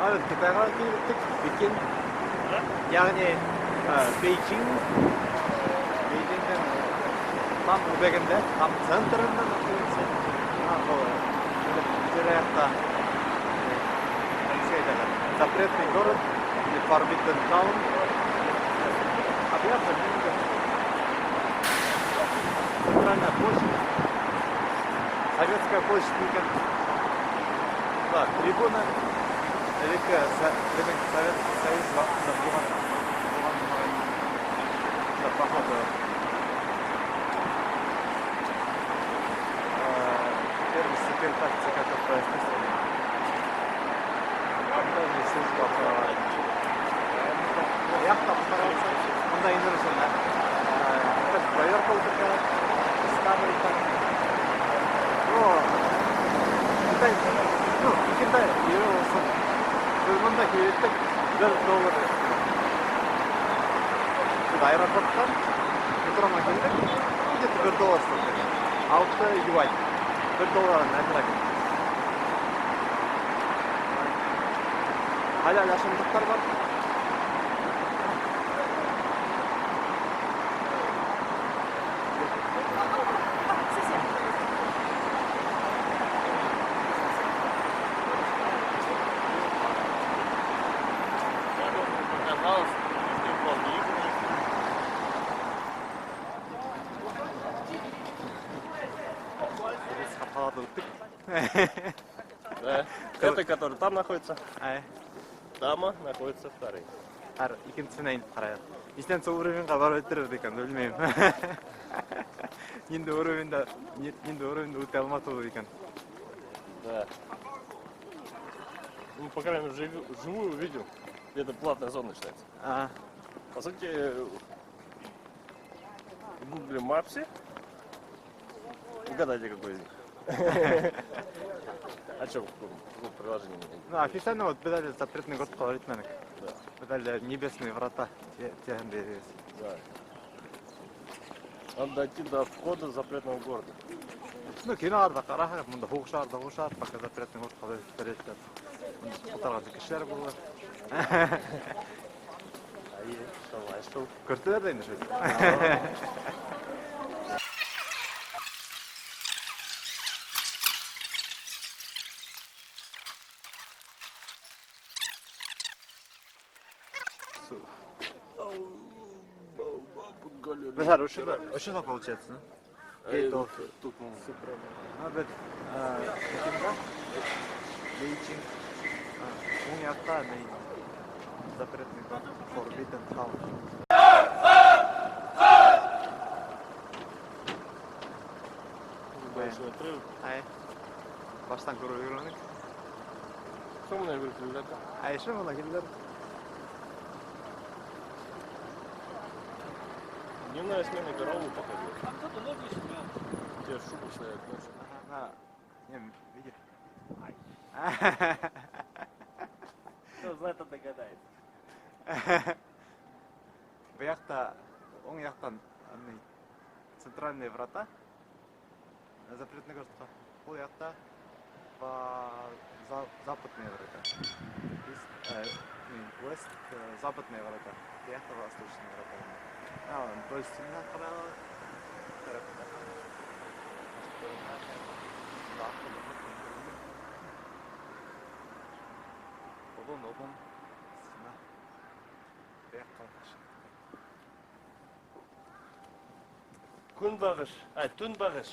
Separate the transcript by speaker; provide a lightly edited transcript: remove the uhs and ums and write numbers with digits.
Speaker 1: Беҙ Ҡытайға килдек, Пекин. Йәғни Бейджиң. Бейджиңдең там үҙәгендә, там центрында находится. Был тирә-яҡта нисек әйтәләр? Запретный город или Forbidden Town. А бу яҡта Центральная площадь. Советская площадь икән. Да, трибуна. Элекке беҙҙең Советский Союз ваҡытында булған. Да, походу. Первый секретарь ЦК КПСС. Таможенная служба. Яҡта постарался. Унда инер өсөн проверка үтергә, сканер там. Ну, Китай, ну, Пекинда йөрөү өсөн беҙ бында килеп 1 доллар. Беҙ аэропорттан метроға килдек, где-то 1 доллар стоит. 6 юань. 1 доллар әҙерәк. Халал ашамлыҡтар бар.
Speaker 2: Я думаю, показалось, что вполне.
Speaker 1: Беҙ ҡаланы үттек.
Speaker 2: Да. Это, который там находится.
Speaker 1: Ай.
Speaker 2: Там находится второй.
Speaker 1: Ар икенсеһенә инеп ҡарайыҡ. Нисәнсе уровеньға барып етербеҙ икән, белмәйем. Ниндәй уровеньда үтә алмаҫбыҙ икән.
Speaker 2: Да. Ну, по крайней мере, вживую увидел. Это платная зона считается.
Speaker 1: А,
Speaker 2: По сути, в Гугле Мапсе. Угадайте, какой из них. А что, в каком приложении?
Speaker 1: Ну, официально вот беҙ әле запретный городҡа барып етмәнек.
Speaker 2: Да.
Speaker 1: Беҙ әле Небесные врата тигәндә.
Speaker 2: Да. Надо дойти до входа запретного города.
Speaker 1: Ну, киноларҙа ҡараһаң, бында һуғышалар ҙа һуғышалар, пока запретный городҡа барып етәләр. Ултырған кешеләр булыр.
Speaker 2: Ай, шулай шул.
Speaker 1: Күрҙеләр ҙә инде шул. Беҙ ошо получается, ну? Gate of
Speaker 2: Тут, ну,
Speaker 1: А, беҙ Пекинда, Бейджинг, уң яҡта ни запретный город, Forbidden Town.
Speaker 2: Большой отрывок.
Speaker 1: Ай, баштан күреп йөрөнөк.
Speaker 2: Что мы наверх ребята?
Speaker 1: Ай, еще бына килделәр.
Speaker 2: Дневная смена корову походила. Тебе шубу стоят ночью.
Speaker 1: Ага, не, видишь?
Speaker 2: Кто знает, тот догадается.
Speaker 1: Был яҡта, уң яҡтан ни, центральные врата запретный городҡа. Ул яҡта западные врата. East, не, West, западные врата. Был яҡта восточные врата. А, вдоль стены ҡарайҙар. Тарафта. Оҙон, оҙон стена. Был яҡҡа
Speaker 2: Көнбағыш. Ай, төнбағыш.